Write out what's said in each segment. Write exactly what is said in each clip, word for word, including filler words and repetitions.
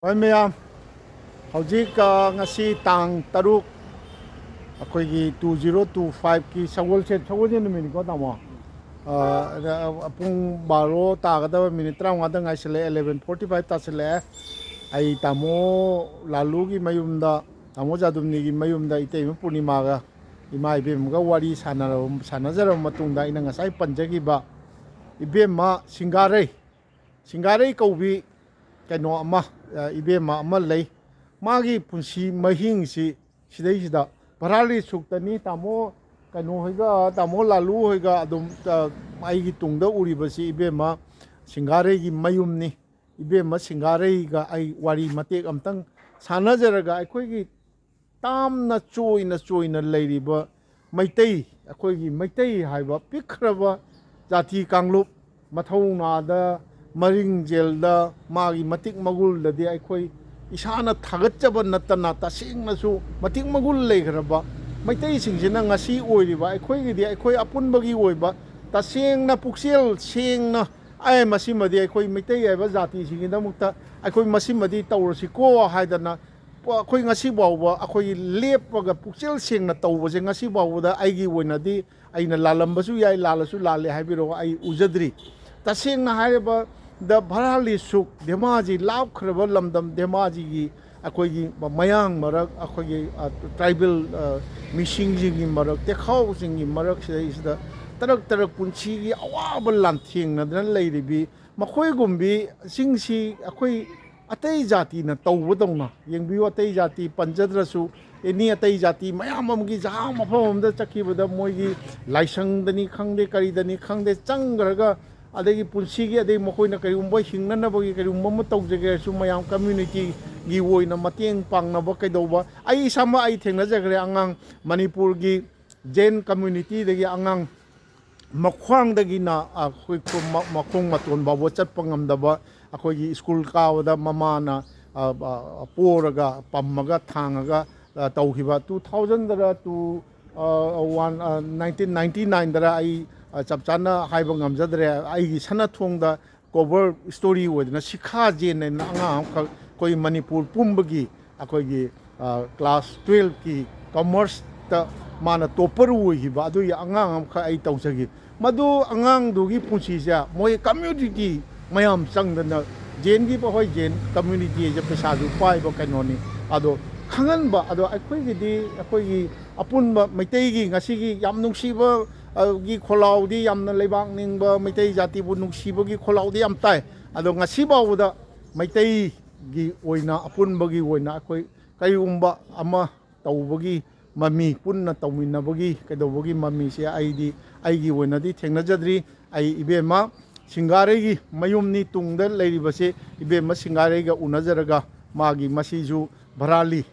ꯍꯣꯏ ꯃꯌꯥꯝ, ꯍꯧꯖꯤꯛ, ꯑ, ꯉꯁꯤ ꯇꯥꯡ ꯇꯔꯨꯛ, ꯑꯩꯈꯣꯏꯒꯤ two zero two five ꯀꯤ ꯁꯒꯣꯜꯁꯦꯟ, ꯁꯒꯣꯜꯁꯦꯟ ꯅꯨꯃꯤꯠꯅꯤꯀꯣ ꯇꯥꯃꯣ? ꯑ, ꯑ, ꯄꯨꯡ ꯕꯥꯔꯣ ꯇꯥꯒꯗꯕ ꯃꯤꯅꯤꯠ ꯇꯔꯥꯃꯉꯥꯗ ꯉꯥꯏꯁꯤꯜꯂꯛꯑꯦ, eleven forty five ꯇꯥꯁꯤꯜꯂꯛꯑꯦ꯫ ꯑꯩ ꯇꯥꯃꯣ ꯂꯥꯂꯨꯒꯤ ꯃꯌꯨꯝꯗ, ꯇꯥꯃꯣ ꯖꯥꯗꯨꯝꯅꯤꯒꯤ ꯃꯌꯨꯝꯗ ꯏꯇꯩꯃ ꯄꯨꯔꯅꯤꯃꯥꯒ ꯏꯃꯥ ꯏꯕꯦꯝꯃꯒ ꯋꯥꯔꯤ ꯁꯥꯟꯅꯔꯕ, ꯁꯥꯟꯅꯖꯔꯕ ꯃꯇꯨꯡꯗ, ꯑꯩꯅ ꯉꯁꯥꯏ ꯄꯟꯖꯈꯤꯕ ꯏꯕꯦꯝꯃ ꯁꯤꯡꯒꯥꯔꯩ, ꯁꯤꯡꯒꯥꯔꯩ ꯀꯧꯕꯤ ꯀꯩꯅꯣ ꯑꯃ, ꯑ, ꯏꯕꯦꯝꯃ ꯑꯃ ꯂꯩ꯫ ꯃꯥꯒꯤ ꯄꯨꯟꯁꯤ ꯃꯍꯤꯡꯁꯤ ꯁꯤꯗꯩꯁꯤꯗ ꯚꯔꯥꯂꯤ ꯁꯨꯛꯇꯅꯤ꯫ ꯇꯥꯃꯣ ꯀꯩꯅꯣ ꯍꯣꯏꯒ, ꯇꯥꯃꯣ ꯂꯥꯂꯨ ꯍꯣꯏꯒ ꯑꯗꯨꯝ, ꯑ, ꯑꯩꯒꯤ ꯇꯨꯡꯗ ꯎꯔꯤꯕꯁꯤ ꯏꯕꯦꯝꯃ ꯁꯤꯡꯒꯥꯔꯩꯒꯤ ꯃꯌꯨꯝꯅꯤ꯫ ꯏꯕꯦꯝꯃ ꯁꯤꯡꯒꯥꯔꯩꯒ ꯑꯩ ꯋꯥꯔꯤ ꯃꯇꯦꯛ ꯑꯝꯇꯪ ꯁꯥꯟꯅꯖꯔꯒ, ꯑꯩꯈꯣꯏꯒꯤ ꯇꯥꯝꯅ ꯆꯣꯏꯅ ꯆꯣꯏꯅ ꯂꯩꯔꯤꯕ ꯃꯩꯇꯩ, ꯑꯩꯈꯣꯏꯒꯤ ꯃꯩꯇꯩ ꯍꯥꯏꯕ ꯄꯤꯛꯈ꯭ꯔꯕ ꯖꯥꯇꯤ ꯀꯥꯡꯂꯨꯞ, ꯃꯊꯧꯅꯥꯗ, ꯃꯔꯤꯡꯖꯦꯜꯗ, ꯃꯥꯒꯤ ꯃꯇꯤꯛ ꯃꯒꯨꯜꯗꯗꯤ ꯑꯩꯈꯣꯏ ꯏꯁꯥꯅ ꯊꯥꯒꯠꯆꯕ ꯅꯠꯇꯅ, ꯇꯁꯦꯡꯅꯁꯨ ꯃꯇꯤꯛ ꯃꯒꯨꯜ ꯂꯩꯈ꯭ꯔꯕ ꯃꯩꯇꯩꯁꯤꯡꯁꯤꯅ ꯉꯁꯤ ꯑꯣꯏꯔꯤꯕ ꯑꯩꯈꯣꯏꯒꯤꯗꯤ, ꯑꯩꯈꯣꯏ ꯑꯄꯨꯟꯕꯒꯤ ꯑꯣꯏꯕ ꯇꯁꯦꯡꯅ ꯄꯨꯛꯆꯦꯜ ꯁꯦꯡꯅ, "ꯑꯦ, ꯃꯁꯤꯃꯗꯤ ꯑꯩꯈꯣꯏ ꯃꯩꯇꯩ ꯍꯥꯏꯕ ꯖꯥꯇꯤꯁꯤꯡꯒꯤꯗꯃꯛꯇ ꯑꯩꯈꯣꯏ ꯃꯁꯤꯃꯗꯤ ꯇꯧꯔꯁꯤꯀꯣ" ꯍꯥꯏꯗꯅ, ꯑꯩꯈꯣꯏ ꯉꯁꯤ ꯐꯥꯎꯕ ꯑꯩꯈꯣꯏꯒꯤ ꯂꯦꯞꯄꯒ ꯄꯨꯛꯆꯦꯜ ꯁꯦꯡꯅ ꯇꯧꯕꯁꯦ ꯉꯁꯤ ꯐꯥꯎꯕꯗ ꯑꯩꯒꯤ ꯑꯣꯏꯅꯗꯤ, ꯑꯩꯅ ꯂꯥꯜꯂꯝꯕꯁꯨ ꯌꯥꯏ, ꯂꯥꯜꯂꯁꯨ ꯂꯥꯜꯂꯦ ꯍꯥꯏꯕꯤꯔꯛꯑꯣ, ꯑꯩ ꯎꯖꯗ꯭ꯔꯤ꯫ ꯇꯁꯦꯡꯅ ꯍꯥꯏꯔꯕꯗ ꯚꯔꯥꯂꯤ ꯁꯨꯛ, ꯙꯦꯃꯥꯖꯤ, ꯂꯥꯞꯈ꯭ꯔꯕ ꯂꯝꯗꯝ ꯙꯦꯃꯥꯖꯤꯒꯤ ꯑꯩꯈꯣꯏꯒꯤ ꯃꯌꯥꯡ ꯃꯔꯛ, ꯑꯩꯈꯣꯏꯒꯤ, ꯑ, ꯇ꯭ꯔꯥꯏꯕꯦꯜ, ꯑ, ꯃꯤꯁꯤꯡꯁꯤꯡꯒꯤ ꯃꯔꯛ, ꯇꯦꯈꯥꯎꯁꯤꯡꯒꯤ ꯃꯔꯛ ꯁꯤꯗꯩꯁꯤꯗ ꯇꯔꯛ ꯇꯔꯛ ꯄꯨꯟꯁꯤꯒꯤ ꯑꯋꯥꯕ ꯂꯥꯟꯊꯦꯡꯅꯗꯅ ꯂꯩꯔꯤꯕꯤ ꯃꯈꯣꯏꯒꯨꯝꯕꯤꯁꯤꯡꯁꯤ ꯑꯩꯈꯣꯏ ꯑꯇꯩ ꯖꯥꯇꯤꯅ ꯇꯧꯕꯗꯧꯅ, ꯌꯦꯡꯕꯤꯌꯨ, ꯑꯇꯩ ꯖꯥꯇꯤ ꯄꯟꯖꯗ꯭ꯔꯁꯨ, ꯑꯦꯅꯤ ꯑꯇꯩ ꯖꯥꯇꯤ ꯃꯌꯥꯝ ꯑꯃꯒꯤ ꯖꯒꯥ ꯃꯐꯝ ꯑꯃꯗ ꯆꯠꯈꯤꯕꯗ ꯃꯣꯏꯒꯤ ꯂꯥꯏꯁꯪꯗꯅꯤ ꯈꯪꯗꯦ, ꯀꯔꯤꯗꯅꯤ ꯈꯪꯗꯦ, ꯆꯪꯈ꯭ꯔꯒ, ꯑꯗꯒꯤ ꯄꯨꯟꯁꯤꯒꯤ, ꯑꯗꯩ ꯃꯈꯣꯏꯅ ꯀꯔꯤꯒꯨꯝꯕ ꯍꯤꯡꯅꯅꯕꯒꯤ ꯀꯔꯤꯒꯨꯝꯕ ꯑꯃ ꯇꯧꯖꯒꯦ ꯍꯥꯏꯔꯁꯨ, ꯃꯌꯥꯝ ꯀꯝꯃ꯭ꯌꯨꯅꯤꯇꯤꯒꯤ ꯑꯣꯏꯅ ꯃꯇꯦꯡ ꯄꯥꯡꯅꯕ ꯀꯩꯗꯧꯕ꯫ ꯑꯩ ꯏꯁꯥꯃꯛ ꯑꯩ ꯊꯦꯡꯅꯖꯈ꯭ꯔꯦ, ꯑꯉꯥꯡ ꯃꯅꯤꯄꯨꯔꯒꯤ ꯖꯦꯟ ꯀꯝꯃ꯭ꯌꯨꯅꯤꯇꯤꯗꯒꯤ ꯑꯉꯥꯡ ꯃꯈ꯭ꯋꯥꯡꯗꯒꯤꯅ ꯑꯩꯈꯣꯏ ꯈꯨ-, ꯃ-, ꯃꯈꯣꯡ ꯃꯇꯣꯟ ꯐꯥꯎꯕ ꯆꯠꯄ ꯉꯝꯗꯕ, ꯑꯩꯈꯣꯏꯒꯤ ꯁ꯭ꯀꯨꯜ ꯀꯥꯕꯗ ꯃꯃꯥꯅ, ꯑ, ꯑ, ꯄꯣꯔꯒ, ꯄꯝꯃꯒ, ꯊꯥꯡꯉꯒ, ꯑ, ꯇꯧꯈꯤꯕ꯫ Two thousand ꯗꯔ, two, ꯑ, one, ꯑ, nineteen ninety nine ꯗꯔ, ꯑꯩ, ꯑ, ꯆꯞ ꯆꯥꯅ ꯍꯥꯏꯕ ꯉꯝꯖꯗ꯭ꯔꯦ꯫ ꯑꯩꯒꯤ ꯁꯅꯥꯊꯣꯡꯗ cover story ꯑꯣꯏꯗꯅ ꯁꯤꯈꯥ ꯖꯦꯟ ꯍꯥꯏꯅ ꯑꯉꯥꯡ ꯑꯃꯈꯛ ꯑꯩꯈꯣꯏ ꯃꯅꯤꯄꯨꯔ ꯄꯨꯝꯕꯒꯤ ꯑꯩꯈꯣꯏꯒꯤ, ꯑ, ꯀ꯭ꯂꯥꯁ ꯇꯨꯌꯦꯜꯐꯀꯤ ꯀꯃꯔꯁꯇ ꯃꯥꯅ ꯇꯣꯞꯄꯔ ꯑꯣꯏꯈꯤꯕ ꯑꯗꯨꯒꯤ ꯑꯉꯥꯡ ꯑꯃꯈꯛ ꯑꯩ ꯇꯧꯖꯈꯤ꯫ ꯃꯗꯨ ꯑꯉꯥꯡꯗꯨꯒꯤ ꯄꯨꯟꯁꯤꯁꯦ ꯃꯣꯏ ꯀꯝꯃ꯭ꯌꯨꯅꯤꯇꯤ ꯃꯌꯥꯝ ꯆꯪꯗꯅ, ꯖꯦꯟꯒꯤ, ꯍꯣꯏ, ꯖꯦꯟ ꯀꯝꯃ꯭ꯌꯨꯅꯤꯇꯤ ꯍꯥꯏꯁꯦ ꯄꯩꯁꯥꯁꯨ ꯄꯥꯏꯕ ꯀꯩꯅꯣꯅꯤ, ꯑꯗꯣ ꯈꯪꯍꯟꯕ, ꯑꯗꯣ ꯑꯩꯈꯣꯏꯒꯤꯗꯤ ꯑꯩꯈꯣꯏꯒꯤ ꯑꯄꯨꯟꯕ ꯃꯩꯇꯩꯒꯤ ꯉꯁꯤꯒꯤ ꯌꯥꯝ ꯅꯨꯡꯁꯤꯕ, ꯑ, ꯒꯤ ꯈꯣꯜꯂꯥꯎꯗꯤ, ꯌꯥꯝꯅ ꯂꯩꯕꯥꯛ ꯅꯤꯡꯕ, ꯃꯩꯇꯩ ꯖꯥꯇꯤꯕꯨ ꯅꯨꯡꯁꯤꯕꯒꯤ ꯈꯣꯜꯂꯥꯎꯗꯤ ꯌꯥꯝ ꯇꯥꯏ꯫ ꯑꯗꯣ ꯉꯁꯤ ꯐꯥꯎꯕꯗ ꯃꯩꯇꯩꯒꯤ ꯑꯣꯏꯅ, ꯑꯄꯨꯟꯕꯒꯤ ꯑꯣꯏꯅ ꯑꯩꯈꯣꯏ ꯀꯔꯤꯒꯨꯝꯕ ꯑꯃ ꯇꯧꯕꯒꯤ ꯃꯃꯤ, ꯄꯨꯟꯅ ꯇꯧꯃꯤꯟꯅꯕꯒꯤ ꯀꯩꯗꯧꯕꯒꯤ ꯃꯃꯤꯁꯦ ꯑꯩꯗꯤ ꯑꯩꯒꯤ ꯑꯣꯏꯅꯗꯤ ꯊꯦꯡꯅꯖꯗ꯭ꯔꯤ꯫ ꯑꯩ ꯏꯕꯦꯝꯃ ꯁꯤꯡꯒꯥꯔꯩꯒꯤ ꯃꯌꯨꯝꯅꯤ ꯇꯨꯡꯗ ꯂꯩꯔꯤꯕꯁꯦ, ꯏꯕꯦꯝꯃ ꯁꯤꯡꯒꯥꯔꯩꯒ ꯎꯅꯖꯔꯒ ꯃꯥꯒꯤ ꯃꯁꯤꯁꯨ ꯚꯔꯥꯂꯤ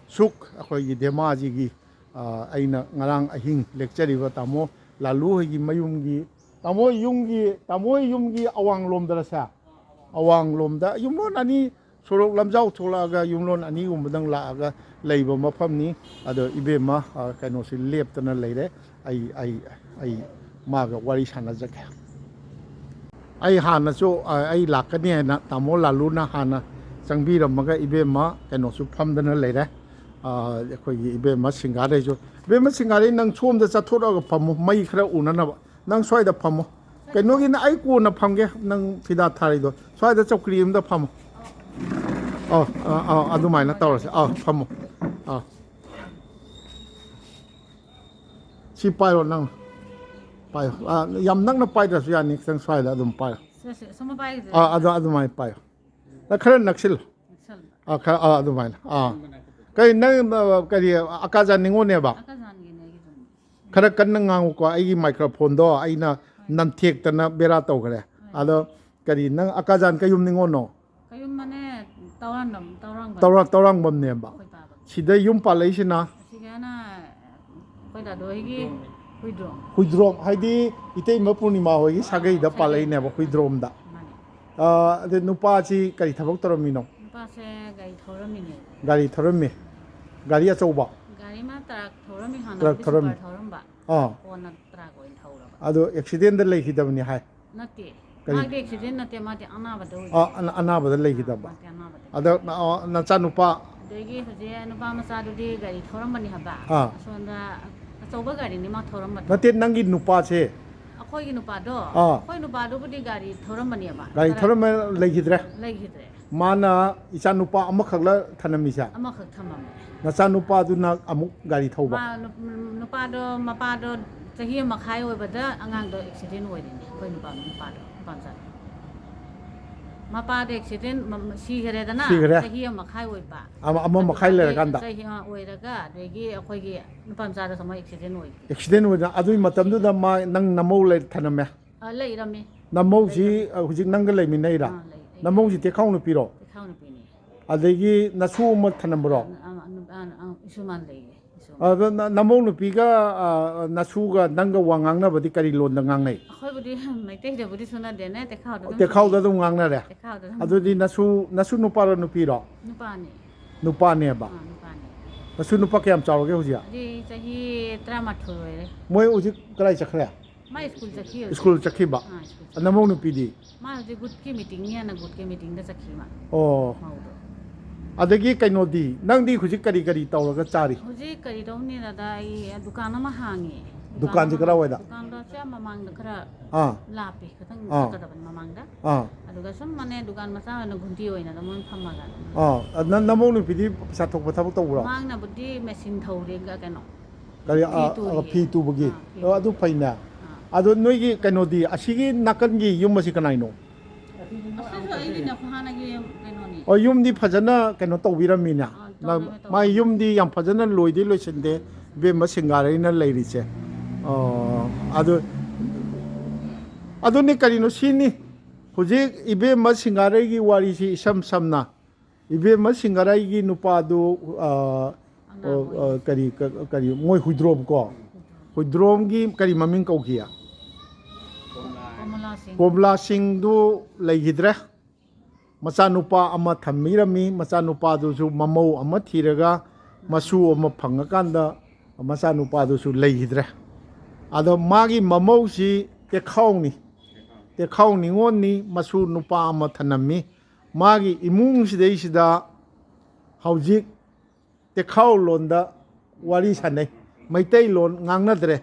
ꯁꯨꯛ ꯑꯩꯈꯣꯏꯒꯤ ꯙꯦꯃꯥꯖꯤꯒꯤ, ꯑ, ꯑꯩꯅ ꯉꯔꯥꯡ ꯑꯍꯤꯡ ꯂꯦꯛꯆꯔꯤꯕ ꯇꯥꯃꯣ ꯂꯥꯂꯨ ꯍꯣꯏꯒꯤ ꯃꯌꯨꯝꯒꯤ, ꯇꯥꯃꯣ ꯌꯨꯝꯒꯤ, ꯇꯥꯃꯣ ꯌꯨꯝꯒꯤ ꯑꯋꯥꯡꯂꯣꯝꯗꯔꯁꯦ? ꯑꯋꯥꯡꯂꯣꯝꯗ ꯌꯨꯝꯂꯣꯟ ꯑꯅꯤ, ꯁꯣꯔꯣꯛ ꯂꯝꯖꯥꯎ ꯊꯣꯛꯂꯛꯑꯒ ꯌꯨꯝꯂꯣꯟ ꯑꯅꯤꯒꯨꯝꯕꯗꯪ ꯂꯥꯛꯑꯒ ꯂꯩꯕ ꯃꯐꯝꯅꯤ꯫ ꯑꯗꯣ ꯏꯕꯦꯝꯃ, ꯑ, ꯀꯩꯅꯣꯁꯤ ꯂꯦꯞꯇꯅ ꯂꯩꯔꯦ꯫ ꯑꯩ, ꯑꯩ, ꯑꯩ ꯃꯥꯒ ꯋꯥꯔꯤ ꯁꯥꯟꯅꯖꯒꯦ꯫ ꯑꯩ ꯍꯥꯟꯅꯁꯨ, ꯑ, ꯑꯩ ꯂꯥꯛꯀꯅꯤ ꯍꯥꯏꯅ ꯇꯥꯃꯣ ꯂꯥꯂꯨꯅ ꯍꯥꯟꯅ ꯆꯪꯕꯤꯔꯝꯃꯒ ꯏꯕꯦꯝꯃ ꯀꯩꯅꯣꯁꯨ ꯐꯝꯗꯅ ꯂꯩꯔꯦ꯫ ꯑ, ꯑꯩꯈꯣꯏꯒꯤ ꯏꯕꯦꯝꯃ ꯁꯤꯡꯒꯥꯔꯩꯁꯨ, ꯏꯕꯦꯝꯃ ꯁꯤꯡꯒꯥꯔꯩ, ꯅꯪ ꯁꯣꯝꯗ ꯆꯠꯊꯣꯔꯛꯑꯒ ꯐꯝꯃꯣ, ꯃꯩ ꯈꯔ ꯎꯅꯅꯕ꯫ ꯅꯪ ꯁ꯭ꯋꯥꯏꯗ ꯐꯝꯃꯣ꯫ ꯀꯩꯅꯣꯒꯤꯅ ꯑꯩ ꯀꯣꯟꯅ ꯐꯝꯒꯦ, ꯅꯪ ꯐꯤꯗꯥ ꯊꯥꯔꯤꯗꯣ꯫ ꯁ꯭ꯋꯥꯏꯗ ꯆꯧꯀ꯭ꯔꯤ ꯑꯃꯗ ꯐꯝꯃꯣ꯫ ꯑꯧ, ꯑꯥ, ꯑꯥ, ꯑꯗꯨꯃꯥꯏꯅ ꯇꯧꯔꯁꯦ꯫ ꯑꯥ, ꯐꯝꯃꯣ꯫ ꯑꯥ꯫ ꯁꯤ ꯄꯥꯏꯔꯣ ꯅꯪ꯫ ꯄꯥꯏꯌꯣ꯫ ꯑꯥ, ꯌꯥꯝ ꯅꯛꯅ ꯄꯥꯏꯗ꯭ꯔꯁꯨ ꯌꯥꯅꯤ, ꯈꯤꯇꯪ ꯁ꯭ꯋꯥꯏꯗ ꯑꯗꯨꯝ ꯄꯥꯏꯌꯣ꯫ ꯁꯦ, ꯁꯦ, ꯁꯨꯝ ꯄꯥꯏꯒꯗ꯭ꯔꯥ? ꯑꯥ, ꯑꯗꯨ, ꯑꯗꯨꯃꯥꯏꯅ ꯄꯥꯏꯌꯣ꯫ ꯅꯪ ꯈꯔ ꯅꯛꯁꯤꯜꯂꯣ꯫ ꯅꯛꯁꯜꯂꯣ꯫ ꯑꯥ, ꯈꯔ, ꯑꯥ, ꯑꯗꯨꯃꯥꯏꯅ꯫ ꯑꯥ꯫ ꯀꯔꯤ ꯅꯪ, ꯑ, ꯀꯔꯤ, ꯑꯀꯥꯖꯥꯟ ꯅꯤꯉꯣꯜꯅꯦꯕ? ꯑꯀꯥꯖꯥꯟꯒꯤꯅꯦ ꯑꯩꯒꯤꯗꯨꯅꯦ꯫ ꯈꯔ ꯀꯟꯅ ꯉꯥꯡꯉꯨꯀꯣ, ꯑꯩꯒꯤ ꯃꯥꯏꯀ꯭ꯔꯣꯐꯣꯟꯗꯣ ꯑꯩꯅ ꯍꯣꯏ꯫ ꯅꯝꯊꯦꯛꯇꯅ ꯕꯦꯔꯥ ꯇꯧꯈ꯭ꯔꯦ꯫ ꯍꯣꯏ꯫ ꯑꯗꯣ ꯀꯔꯤ, ꯅꯪ ꯑꯀꯥꯖꯥꯟ ꯀꯌꯨꯝ ꯅꯤꯉꯣꯜꯅꯣ? ꯀꯌꯨꯝ ꯃꯅꯦ ꯇꯧꯔꯥꯡꯕꯝ, ꯇꯧꯔꯥꯡꯕꯝ꯫ ꯇꯧꯔꯥ-, ꯇꯧꯔꯥꯡꯕꯝꯅꯦꯕ꯫ ꯑꯩꯈꯣꯏ ꯄꯥꯕ꯫ ꯁꯤꯗ ꯌꯨꯝ ꯄꯥꯜꯂꯛꯏꯁꯤꯅ? ꯑꯁꯤꯒꯤꯅ ꯑꯩꯈꯣꯏ ꯗꯥꯗꯣ ꯍꯣꯏꯒꯤ ꯍꯨꯏꯗ꯭ꯔꯣꯝ꯫ ꯍꯨꯏꯗ꯭ꯔꯣꯝ ꯍꯥꯏꯗꯤ ꯏꯇꯩꯃ ꯄꯨꯔꯅꯤꯃꯥ ꯍꯣꯏꯒꯤ ꯁꯥꯒꯩꯗ ꯁꯥꯒꯩ꯫ ꯄꯥꯜꯂꯛꯏꯅꯦꯕ, ꯍꯨꯏꯗ꯭ꯔꯣꯝꯗ꯫ ꯃꯥꯅꯦ꯫ ꯑꯥ, ꯑꯗꯨ ꯅꯨꯄꯥꯁꯤ ꯀꯔꯤ ꯊꯕꯛ ꯇꯧꯔꯝꯃꯤꯅꯣ? ꯅꯨꯄꯥꯁꯦ ꯒꯥꯔꯤ ꯊꯧꯔꯝꯃꯤꯅꯦ꯫ ꯒꯥꯔꯤ ꯊꯧꯔꯝꯃꯤ? ꯒꯥꯔꯤ ꯑꯆꯧꯕ? ꯒꯥꯔꯤ ꯑꯃ ꯇ꯭ꯔꯛ ꯊꯧꯔꯝꯃꯤ, ꯇ꯭ꯔꯛ ꯍꯥꯟꯅꯕꯨꯗꯤ ꯊꯧꯔꯝꯃꯤ꯫ ꯁꯨꯄꯔ ꯊꯧꯔꯝꯕ꯫ ꯑꯥ꯫ ꯀꯣꯟꯅ ꯇ꯭ꯔꯛ ꯑꯣꯏꯅ ꯊꯧꯔꯕ꯫ ꯑꯗꯣ ꯑꯦꯛꯁꯤꯗꯦꯟꯗ ꯂꯩꯈꯤꯗꯕꯅꯤ ꯍꯥꯏ? ꯅꯠꯇꯦ꯫ ꯀꯔꯤ? ꯃꯥꯗꯤ ꯑꯦꯛꯁꯤꯗꯦꯟ ꯅꯠꯇꯦ, ꯃꯥꯗꯤ ꯑꯅꯥꯕꯗ ꯑꯣꯏ꯫ ꯑ, ꯑꯅ- ꯑꯅꯥꯕꯗ ꯂꯩꯈꯤꯗꯕ꯫ ꯃꯥꯗꯤ ꯑꯅꯥꯕꯗ꯫ ꯑꯗ ꯑ, ꯅꯆꯥꯅꯨꯄꯥ? ꯑꯗꯒꯤ ꯍꯧꯖꯤꯛ ꯅꯨꯄꯥ ꯃꯆꯥꯗꯨꯗꯤ ꯒꯥꯔꯤ ꯊꯧꯔꯝꯕꯅꯤ ꯍꯥꯏꯕ꯫ ꯑꯥ꯫ ꯑꯁꯣꯝꯗ ꯑꯆꯧꯕ ꯒꯥꯔꯤꯅꯤ ꯃꯥ ꯊꯧꯔꯝꯕꯗꯣ꯫ ꯅꯠꯇꯦ, ꯅꯪꯒꯤ ꯅꯨꯄꯥꯁꯦ? ꯑꯩꯈꯣꯏꯒꯤ ꯅꯨꯄꯥꯗꯣ, ꯑꯥ꯫ ꯑꯩꯈꯣꯏ ꯅꯨꯄꯥꯗꯨꯕꯨꯗꯤ ꯒꯥꯔꯤ ꯊꯧꯔꯝꯕꯅꯦꯕ꯫ ꯒꯥꯔꯤ ꯀꯗꯥꯏ- ꯊꯧꯔꯝꯕ ꯂꯩꯈꯤꯗ꯭ꯔꯦ? ꯂꯩꯈꯤꯗ꯭ꯔꯦ꯫ ꯃꯥꯅ ꯏꯆꯥꯅꯨꯄꯥ ꯑꯃꯈꯛꯂ ꯊꯅꯝꯃꯤꯁꯦ? ꯑꯃꯈꯛ ꯊꯝꯃꯝꯃꯦ꯫ ꯅꯆꯥꯅꯨꯄꯥꯗꯨꯅ ꯑꯃꯨꯛ ꯒꯥꯔꯤ ꯊꯧꯕ? ꯃꯥ ꯅꯨꯞ- ꯅꯨꯄꯥꯗꯣ, ꯃꯄꯥꯗꯣ ꯆꯍꯤ ꯑꯃ ꯃꯈꯥꯏ ꯑꯣꯏꯕꯗ ꯑꯉꯥꯡꯗꯣ ꯑꯦꯛꯁꯤꯗꯦꯟ ꯑꯣꯏꯔꯤꯅꯦ, ꯑꯩꯈꯣꯏ ꯅꯨꯄꯥ, ꯅꯨꯄꯥꯗꯣ, ꯅꯨꯄꯥ ꯃꯆꯥꯗꯣ꯫ ꯃꯄꯥꯗꯣ ꯑꯦꯛꯁꯤꯗꯦꯟ ꯃ- ꯁꯤꯈ꯭ꯔꯦꯗꯅ꯫ ꯁꯤꯈ꯭ꯔꯦ꯫ ꯆꯍꯤ ꯑꯃ ꯃꯈꯥꯏ ꯑꯣꯏꯕ꯫ ꯑꯃ- ꯑꯃ ꯃꯈꯥꯏ ꯑꯗꯨꯗꯒꯤ ꯂꯩꯔꯀꯥꯟꯗ? ꯆꯍꯤ ꯑꯃ ꯑꯣꯏꯔꯒ, ꯑꯗꯒꯤ ꯑꯩꯈꯣꯏꯒꯤ ꯅꯨꯄꯥ ꯃꯆꯥꯗꯣ ꯊꯝꯃꯣ ꯑꯦꯛꯁꯤꯗꯦꯟ ꯑꯣꯏꯈꯤ꯫ ꯑꯦꯛꯁꯤꯗꯦꯟ ꯑꯣꯏꯗꯅ ꯑꯗꯨꯒꯤ ꯃꯇꯝꯗꯨꯗ ꯃꯥ ꯅꯪ ꯅꯃꯧ ꯂꯩ ꯊꯅꯝꯃꯦ? ꯑ, ꯂꯩꯔꯝꯃꯤ꯫ ꯅꯃꯧꯁꯤ ꯑ, ꯍꯧꯖꯤꯛ ꯅꯪꯒ ꯂꯩꯃꯤꯟꯅꯩꯔꯥ? ꯑꯥ, ꯂꯩ, ꯂꯩ꯫ ꯅꯃꯧꯁꯤ ꯇꯦꯈꯥꯎ ꯅꯨꯄꯤꯔꯣ? ꯇꯦꯈꯥꯎ ꯅꯨꯄꯤꯅꯤ꯫ ꯑꯗꯒꯤ ꯅꯁꯨ ꯑꯃ ꯊꯅꯝꯕ꯭ꯔꯣ? ꯑ, ꯑ, ꯑ, ꯑ, ꯏꯁꯨꯃꯥꯟ ꯂꯩꯌꯦ, ꯏꯁꯨꯃꯥꯟ꯫ ꯑꯗꯣ ꯅ- ꯅꯃꯧ ꯅꯨꯄꯤꯒ ꯑ, ꯅꯁꯨꯒ ꯅꯪꯒ ꯋꯥ ꯉꯥꯡꯅꯕꯗꯤ ꯀꯔꯤ ꯂꯣꯟꯗ ꯉꯥꯡꯅꯩ? ꯑꯩꯈꯣꯏꯕꯨꯗꯤ ꯃꯩꯇꯩꯗꯕꯨꯗꯤ ꯁꯨꯅꯗꯦꯅꯦ, ꯇꯦꯈꯥꯎꯗ ꯑꯗꯨꯝ ꯇꯦꯈꯥꯎꯗ ꯁꯨꯅꯩ꯫ ꯑꯗꯨꯝ ꯉꯥꯡꯅꯔꯦ? ꯇꯦꯈꯥꯎꯗ ꯑꯗꯨꯝ ꯑꯗꯨꯗꯤ ꯁꯨꯅꯩ꯫ ꯅꯁꯨ ꯅꯁꯨ ꯅꯨꯄꯥꯔꯣ ꯅꯨꯄꯤꯔꯣ? ꯅꯨꯄꯥꯅꯤ꯫ ꯅꯨꯄꯥꯅꯦꯕ? ꯑꯥ, ꯅꯨꯄꯥꯅꯤ꯫ ꯅꯁꯨ ꯅꯨꯄꯥ ꯀꯌꯥꯝ ꯆꯥꯎꯔꯒꯦ ꯍꯧꯖꯤꯛ? ꯍꯧꯖꯤꯛ ꯆꯍꯤ ꯇꯔꯥꯃꯥꯊꯣꯏ ꯑꯣꯏꯔꯦ꯫ ꯃꯣꯏ ꯍꯧꯖꯤꯛ ꯀꯗꯥꯏ ꯆꯠꯈ꯭ꯔꯦ? ꯃꯥ ꯁ꯭ꯀꯨꯜ ꯆꯠꯈꯤ ꯍꯧꯖꯤꯛ꯫ ꯁ꯭ꯀꯨꯜ ꯆꯠꯈꯤꯕ? ꯑꯥ, ꯁ꯭ꯀꯨꯜ ꯆꯠꯈꯤ꯫ ꯅꯃꯧ ꯅꯨꯄꯤꯗꯤ? ꯃꯥ ꯍꯧꯖꯤꯛ ꯒꯨꯠꯀꯤ ꯃꯤꯇꯤꯡꯅꯤ ꯍꯥꯏꯅ ꯒꯨꯠꯀꯤ ꯃꯤꯇꯤꯡꯗ ꯆꯠꯈꯤ ꯃꯥ꯫ ꯑꯣ꯫ ꯃꯧꯗꯣ꯫ ꯑꯗꯒꯤ ꯀꯩꯅꯣꯗꯤ, ꯅꯪꯗꯤ ꯍꯧꯖꯤꯛ ꯀꯔꯤ ꯀꯔꯤ ꯇꯧꯔꯒ ꯆꯥꯔꯤ? ꯍꯧꯖꯤꯛ ꯀꯔꯤ ꯇꯧꯅꯤ ꯗꯥꯗꯥ, ꯑꯩ ꯗꯨꯀꯥꯟ ꯑꯃ ꯍꯥꯡꯉꯦ꯫ ꯗꯨꯀꯥꯟꯁꯦ ꯑꯃ- ꯀꯗꯥꯏꯋꯥꯏꯗ? ꯗꯨꯀꯥꯟꯗꯣ ꯁꯤ ꯃꯃꯥꯡꯗ ꯈꯔ ꯑꯥ꯫ ꯂꯥꯞꯄꯤ, ꯈꯤꯇꯪ ꯑꯥ꯫ ꯆꯠꯀꯗꯕꯅꯤ ꯃꯃꯥꯡꯗ꯫ ꯑꯥ꯫ ꯑꯗꯨꯒ ꯁꯨꯝ ꯃꯅꯦ ꯗꯨꯀꯥꯟ ꯃꯆꯥ ꯑꯣꯏꯅ ꯒꯨꯟꯇꯤ ꯑꯣꯏꯅ ꯑꯗꯨꯝ ꯐꯝꯃꯒ ꯑꯗꯨꯝ꯫ ꯑꯥ꯫ ꯅ- ꯅꯃꯧ ꯅꯨꯄꯤꯗꯤ ꯄꯩꯁꯥ ꯊꯣꯛꯄ ꯊꯕꯛ ꯇꯧꯕ꯭ꯔꯣ? ꯃꯥꯡꯅꯕꯨꯗꯤ ꯃꯦꯆꯤꯟ ꯊꯧꯔꯦ, ꯀꯩꯅꯣ꯫ ꯀꯔꯤ, ꯐꯤ ꯑ, ꯇꯨꯔꯤ꯫ ꯐꯤ ꯇꯨꯕꯒꯤ? ꯑꯥ, ꯐꯤ ꯑꯣ, ꯑꯗꯨ ꯇꯨꯔꯤ꯫ ꯐꯩꯅꯦ꯫ ꯑꯥ꯫ ꯑꯗꯣ ꯅꯣꯏꯒꯤ ꯀꯩꯅꯣꯗꯤ, ꯑꯁꯤꯒꯤ ꯅꯥꯀꯟꯒꯤ ꯌꯨꯝ ꯑꯁꯤ ꯀꯅꯥꯏꯅꯣ? ꯑꯁꯤꯁꯨ ꯑꯩꯒꯤꯅꯦ, ꯑꯩꯈꯣꯏ ꯍꯥꯟꯅꯒꯤ ꯀꯩꯅꯣꯅꯤ꯫ ꯑꯣ, ꯌꯨꯝꯗꯤ ꯐꯖꯅ ꯀꯩꯅꯣ ꯇꯧꯕꯤꯔꯝꯃꯤꯅꯦ꯫ ꯑꯥ, ꯇꯧꯔꯝꯃꯦ, ꯃꯥꯏ ꯇꯧꯔꯝꯃꯦ꯫ ꯌꯨꯝꯗꯤ ꯌꯥꯝ ꯐꯖꯅ ꯂꯣꯏꯗꯤ ꯂꯣꯏꯁꯤꯟꯗꯦ, ꯏꯕꯦꯝꯃ ꯁꯤꯡꯒꯥꯔꯩꯅ ꯂꯩꯔꯤꯁꯦ꯫ ꯑꯣ, ꯑꯗꯨ, ꯑꯗꯨꯅꯤ ꯀꯔꯤꯅꯣ ꯁꯤꯅꯤ꯫ ꯍꯧꯖꯤꯛ ꯏꯕꯦꯝꯃ ꯁꯤꯡꯒꯥꯔꯩꯒꯤ ꯋꯥꯔꯤꯁꯤ ꯏꯁꯝ ꯁꯝꯅ, ꯏꯕꯦꯝꯃ ꯁꯤꯡꯒꯥꯔꯩꯒꯤ ꯅꯨꯄꯥꯗꯨ, ꯑ, ꯑꯉꯥꯡ ꯑ, ꯑ, ꯑꯣꯏꯔꯤ꯫ ꯀꯔꯤ, ꯀ-, ꯀꯔꯤ, ꯃꯣꯏ ꯍꯨꯏꯗ꯭ꯔꯣꯝ ꯀꯣ? ꯍꯨꯏꯗ꯭ꯔꯣꯝꯒꯤ ꯀꯔꯤ ꯃꯃꯤꯡ ꯀꯧꯈꯤ? ꯀꯣꯃꯂꯥ ꯁꯤꯡ꯫ ꯀꯣꯃꯂꯥ ꯁꯤꯡꯗꯨ ꯂꯩꯈꯤꯗ꯭ꯔꯦ꯫ ꯃꯆꯥꯅꯨꯄꯥ ꯑꯃ ꯊꯝꯕꯤꯔꯝꯃꯤ꯫ ꯃꯆꯥꯅꯨꯄꯥꯗꯨꯁꯨ ꯃꯃꯧ ꯑꯃ ꯊꯤꯔꯒ ꯃꯁꯨ ꯑꯃ ꯐꯪꯉꯀꯥꯟꯗ ꯃꯆꯥꯅꯨꯄꯥꯗꯨꯁꯨ ꯂꯩꯈꯤꯗ꯭ꯔꯦ꯫ ꯑꯗꯣ ꯃꯥꯒꯤ ꯃꯃꯧꯁꯤ ꯇꯦꯈꯥꯎꯅꯤ꯫ ꯇꯦꯈꯥꯎ ꯅꯤꯉꯣꯜꯅꯤ, ꯃꯁꯨ ꯅꯨꯄꯥ ꯑꯃ ꯊꯅꯝꯃꯤ꯫ ꯃꯥꯒꯤ ꯏꯃꯨꯡꯁꯤꯗꯩꯁꯤꯗ ꯍꯧꯖꯤꯛ ꯇꯦꯈꯥꯎ ꯂꯣꯟꯗ ꯋꯥꯔꯤ ꯁꯥꯟꯅꯩ, ꯃꯩꯇꯩꯂꯣꯟ ꯉꯥꯡꯅꯗ꯭ꯔꯦ꯫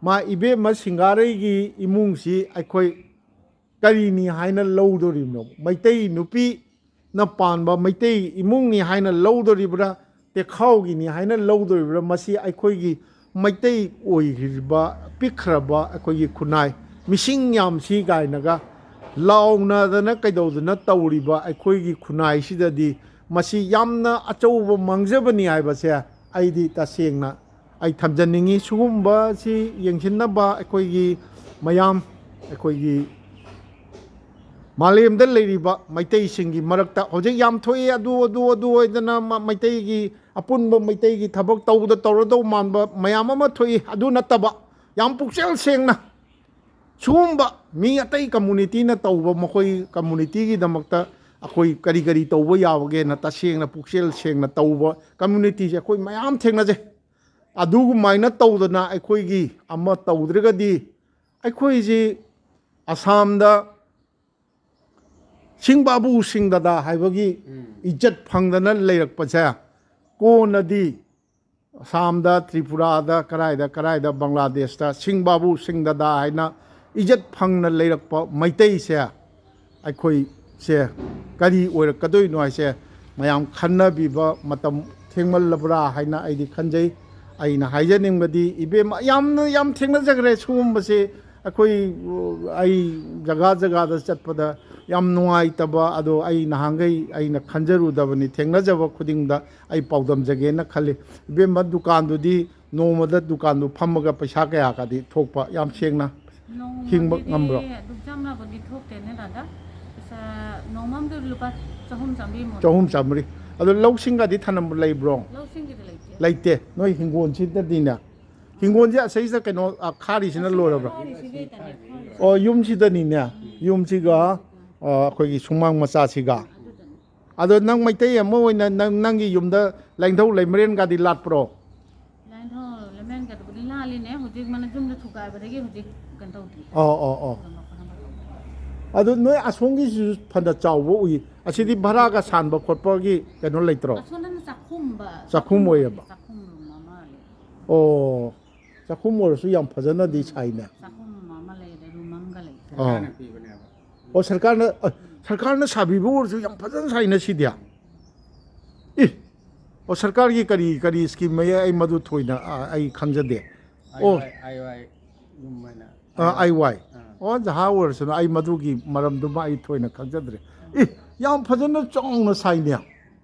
ꯃꯥ ꯏꯕꯦꯝꯃ ꯁꯤꯡꯒꯥꯔꯩꯒꯤ ꯏꯃꯨꯡꯁꯤ ꯑꯩꯈꯣꯏ ꯀꯔꯤꯅꯤ ꯍꯥꯏꯅ ꯂꯧꯗꯣꯔꯤꯕꯅꯣ? ꯃꯩꯇꯩ ꯅꯨꯄꯤꯅ ꯄꯥꯟꯕ, ꯃꯩꯇꯩ ꯏꯃꯨꯡꯅꯤ ꯍꯥꯏꯅ ꯂꯧꯗꯣꯔꯤꯕ꯭ꯔꯥ, ꯇꯦꯈꯥꯎꯒꯤꯅꯤ ꯍꯥꯏꯅ ꯂꯧꯗꯣꯔꯤꯕ꯭ꯔꯥ? ꯃꯁꯤ ꯑꯩꯈꯣꯏꯒꯤ ꯃꯩꯇꯩ ꯑꯣꯏꯈ꯭ꯔꯤꯕ ꯄꯤꯛꯈ꯭ꯔꯕ ꯑꯩꯈꯣꯏꯒꯤ ꯈꯨꯟꯅꯥꯏ, ꯃꯤꯁꯤꯡ ꯌꯥꯝꯁꯤ ꯀꯥꯏꯅꯒ ꯂꯥꯎꯅꯗꯅ ꯀꯩꯗꯧꯗꯅ ꯇꯧꯔꯤꯕ ꯑꯩꯈꯣꯏꯒꯤ ꯈꯨꯟꯅꯥꯏꯁꯤꯗꯗꯤ ꯃꯁꯤ ꯌꯥꯝꯅ ꯑꯆꯧꯕ ꯃꯥꯡꯖꯕꯅꯤ ꯍꯥꯏꯕꯁꯦ ꯑꯩꯗꯤ ꯇꯁꯦꯡꯅ ꯑꯩ ꯊꯝꯖꯅꯤꯡꯉꯤ꯫ ꯁꯤꯒꯨꯝꯕꯁꯤ ꯌꯦꯡꯁꯤꯟꯅꯕ ꯑꯩꯈꯣꯏꯒꯤ ꯃꯌꯥꯝ, ꯑꯩꯈꯣꯏꯒꯤ ꯃꯥꯂꯦꯝꯗ ꯂꯩꯔꯤꯕ ꯃꯩꯇꯩꯁꯤꯡꯒꯤ ꯃꯔꯛꯇ ꯍꯧꯖꯤꯛ ꯌꯥꯝ ꯊꯣꯛꯏ, ꯑꯗꯨ, ꯑꯗꯨ, ꯑꯗꯨ ꯑꯣꯏꯗꯅ ꯃ-, ꯃꯩꯇꯩꯒꯤ, ꯑꯄꯨꯟꯕ ꯃꯩꯇꯩꯒꯤ ꯊꯕꯛ ꯇꯧꯗ ꯇꯧꯔꯗꯧ ꯃꯥꯟꯕ ꯃꯌꯥꯝ ꯑꯃ ꯊꯣꯛꯏ꯫ ꯑꯗꯨ ꯅꯠꯇꯕ, ꯌꯥꯝ ꯄꯨꯛꯆꯦꯜ ꯁꯦꯡꯅ ꯁꯤꯒꯨꯝꯕ ꯃꯤ ꯑꯇꯩ ꯀꯝꯃꯨꯅꯤꯇꯤꯅ ꯇꯧꯕ, ꯃꯈꯣꯏ ꯀꯝꯃꯨꯅꯤꯇꯤꯒꯤꯗꯃꯛꯇ ꯑꯩꯈꯣꯏ ꯀꯔꯤ ꯀꯔꯤ ꯇꯧꯕ ꯌꯥꯕꯒꯦꯅ ꯇꯁꯦꯡꯅ ꯄꯨꯛꯆꯦꯜ ꯁꯦꯡꯅ ꯇꯧꯕ ꯀꯝꯃꯨꯅꯤꯇꯤꯁꯦ ꯑꯩꯈꯣꯏ ꯃꯌꯥꯝ ꯊꯦꯡꯅꯖꯩ꯫ ꯑꯗꯨꯒꯨꯃꯥꯏꯅ ꯇꯧꯗꯅ ꯑꯩꯈꯣꯏꯒꯤ ꯑꯃ ꯇꯧꯗ꯭ꯔꯒꯗꯤ ꯑꯩꯈꯣꯏꯁꯤ ꯑꯁꯥꯝꯗ ꯁꯤꯡ ꯕꯥꯕꯨ ꯁꯤꯡ ꯗꯗꯥ ꯍꯥꯏꯕꯒꯤ ꯏꯖꯠ ꯐꯪꯗꯅ ꯂꯩꯔꯛꯄꯁꯦ ꯀꯣꯟꯅꯗꯤ ꯑꯁꯥꯝꯗ, ꯇ꯭ꯔꯤꯄꯨꯔꯥꯗ, ꯀꯔꯥꯏꯗ, ꯀꯔꯥꯏꯗ, ꯕꯪꯒ꯭ꯂꯥꯗꯦꯁꯇ ꯁꯤꯡ ꯕꯥꯕꯨ ꯁꯤꯡ ꯗꯗꯥ ꯍꯥꯏꯅ ꯏꯖꯠ ꯐꯪꯅ ꯂꯩꯔꯛꯄ ꯃꯩꯇꯩꯁꯦ ꯑꯩꯈꯣꯏꯁꯦ ꯀꯔꯤ ꯑꯣꯏꯔꯛꯀꯗꯣꯏꯅꯣ ꯍꯥꯏꯁꯦ ꯃꯌꯥꯝ ꯈꯟꯅꯕꯤꯕ ꯃꯇꯝ ꯊꯦꯡꯃꯜꯂꯕ꯭ꯔꯥ ꯍꯥꯏꯅ ꯑꯩꯗꯤ ꯈꯟꯖꯩ꯫ ꯑꯩꯅ ꯍꯥꯏꯖꯅꯤꯡꯕꯗꯤ, ꯏꯕꯦꯝꯃ, ꯌꯥꯝꯅ, ꯌꯥꯝ ꯊꯦꯡꯅꯖꯈ꯭ꯔꯦ ꯁꯤꯒꯨꯝꯕꯁꯦ꯫ ꯑꯩꯈꯣꯏ, ꯑꯩ ꯖꯒꯥ ꯖꯒꯥꯗ ꯆꯠꯄꯗ ꯌꯥꯝ ꯅꯨꯡꯉꯥꯏꯇꯕ, ꯑꯗꯣ ꯑꯩ ꯅꯍꯥꯟꯈꯩ ꯑꯩꯅ ꯈꯟꯖꯔꯨꯗꯕꯅꯤ, ꯊꯦꯡꯅꯖꯕ ꯈꯨꯗꯤꯡꯗ ꯑꯩ ꯄꯥꯎꯗꯝꯖꯒꯦꯅ ꯈꯜꯂꯤ꯫ ꯏꯕꯦꯝꯃ, ꯗꯨꯀꯥꯟꯗꯨꯗꯤ ꯅꯣꯡꯃꯗ ꯗꯨꯀꯥꯟꯗꯨ ꯐꯝꯃꯒ ꯄꯩꯁꯥ ꯀꯌꯥꯒꯗꯤ ꯊꯣꯛꯄ, ꯌꯥꯝ ꯁꯦꯡꯅ ꯍꯤꯡꯕ ꯅꯣꯡꯃꯒꯤꯗꯤ ꯉꯝꯕ꯭ꯔꯣ? ꯑꯗꯨꯛ ꯌꯥꯝꯅꯕꯨꯗꯤ ꯊꯣꯛꯇꯦꯅꯦ, ꯗꯥꯗꯥ꯫ ꯄꯩꯁꯥ ꯅꯣꯡꯃ ꯑꯃꯗ ꯂꯨꯄꯥ ꯆꯍꯨꯝ ꯆꯥꯝꯃꯔꯤꯃꯨꯛ꯫ ꯆꯍꯨꯝ ꯆꯥꯝꯃꯔꯤ꯫ ꯑꯗꯣ ꯂꯧꯁꯤꯡꯒꯗꯤ ꯊꯅꯝ ꯂꯩꯕ꯭ꯔꯣ? ꯂꯧꯁꯤꯡꯒꯤꯗꯤ ꯂꯩꯇꯦ꯫ ꯂꯩꯇꯦ꯫ ꯅꯣꯏ ꯍꯤꯡꯒꯣꯜꯁꯤꯗꯗꯤꯅꯦ? ꯍꯤꯡꯒꯣꯜꯁꯦ ꯑꯁꯩꯁꯤꯗ ꯀꯩꯅꯣ, ꯑ, ꯈꯥꯔꯤꯁꯤꯅ ꯂꯣꯏꯔꯕ꯭ꯔꯣ? ꯈꯥꯔꯤꯁꯤꯒ ꯏꯇꯅꯦ, ꯈꯥꯔꯤꯁꯤ꯫ ꯑꯣ, ꯌꯨꯝꯁꯤꯗꯅꯤꯅꯦ? ꯌꯨꯝꯁꯤꯒ, ꯑ, ꯑꯩꯈꯣꯏꯒꯤ ꯁꯨꯃꯥꯡ ꯃꯆꯥꯁꯤꯒ꯫ ꯑꯗꯨꯗꯅꯤ꯫ ꯑꯗꯣ ꯅꯪ ꯃꯩꯇꯩ ꯑꯃ ꯑꯣꯏꯅ ꯅꯪ, ꯅꯪꯒꯤ ꯌꯨꯝꯗ ꯂꯥꯏꯅꯤꯡꯊꯧ ꯂꯩꯃꯔꯦꯟꯒꯗꯤ ꯂꯥꯠꯄ꯭ꯔꯣ? ꯂꯥꯏꯅꯤꯡꯊꯧ ꯂꯩꯃꯔꯦꯟꯒꯗꯨꯕꯨꯗꯤ ꯂꯥꯠꯂꯤꯅꯦ, ꯍꯧꯖꯤꯛ ꯃꯅ ꯌꯨꯝꯗ ꯊꯨꯒꯥꯏꯕꯗꯒꯤ ꯍꯧꯖꯤꯛ ꯀꯩꯅꯣ ꯇꯧꯗ꯭ꯔꯤ꯫ ꯑꯣ, ꯑꯣ, ꯑꯣ꯫ ꯑꯗꯨ ꯅꯣꯏ ꯑꯁꯣꯝꯒꯤꯁꯤꯁꯨ ꯐꯅ ꯆꯥꯎꯕ ꯎꯏ꯫ ꯑꯁꯤꯗꯤ ꯚꯔꯥꯒ ꯁꯥꯟꯕ ꯈꯣꯠꯄꯒꯤ ꯀꯩꯅꯣ ꯂꯩꯇ꯭ꯔꯣ? ꯑꯁꯣꯝꯗꯅ ꯆꯥꯛꯈꯨꯝꯕ, ꯆꯥꯛꯈꯨꯝ ꯑꯣꯏꯌꯦꯕ? ꯆꯥꯛꯈꯨꯝ ꯔꯨꯝ ꯑꯃ ꯂꯩ꯫ ꯑꯣ, ꯆꯥꯛꯈꯨꯝ ꯑꯣꯏꯔꯁꯨ ꯌꯥꯝ ꯐꯖꯅꯗꯤ ꯁꯥꯏꯅꯦ꯫ ꯆꯥꯛꯈꯨꯝ ꯑꯃ ꯂꯩꯔꯦ, ꯔꯨꯝ ꯑꯃꯒ ꯂꯩ꯫ ꯑꯥ꯫ ꯁꯔꯀꯥꯔꯅ ꯄꯤꯕꯅꯦꯕ꯫ ꯑꯣ, ꯁꯔꯀꯥꯔꯅ, ꯑ, ꯁꯔꯀꯥꯔꯅ ꯁꯥꯕꯤꯕ ꯑꯣꯏꯔꯁꯨ ꯌꯥꯝ ꯐꯖꯅ ꯁꯥꯏꯅꯦ ꯁꯤꯗꯤ꯫ ꯏ, ꯑꯣ, ꯁꯔꯀꯥꯔꯒꯤ ꯀꯔꯤ ꯀꯔꯤ ꯁ꯭ꯀꯤꯝ ꯑꯩ, ꯑꯩ ꯃꯗꯨ ꯊꯣꯏꯅ, ꯑ, ꯑꯩ ꯈꯪꯖꯗꯦ꯫ ꯑꯣ꯫ ꯑꯥꯏ ꯋꯥꯏ, ꯑꯥꯏ ꯋꯥꯏ ꯔꯨꯝ ꯍꯥꯏꯅ꯫ ꯑ, ꯑꯥꯏ ꯋꯥꯏ꯫ ꯑꯥ꯫ ꯑꯣ, ꯖꯍꯥ ꯑꯣꯏꯔꯁꯨꯅ ꯑꯩ ꯃꯗꯨꯒꯤ ꯃꯔꯝꯗꯨꯃ ꯑꯩ ꯊꯣꯏꯅ ꯈꯪꯖꯗ꯭ꯔꯦ꯫ ꯏ, ꯌꯥꯝ ꯐꯖꯅ ꯆꯥꯎꯅ ꯁꯥꯏꯅꯦ꯫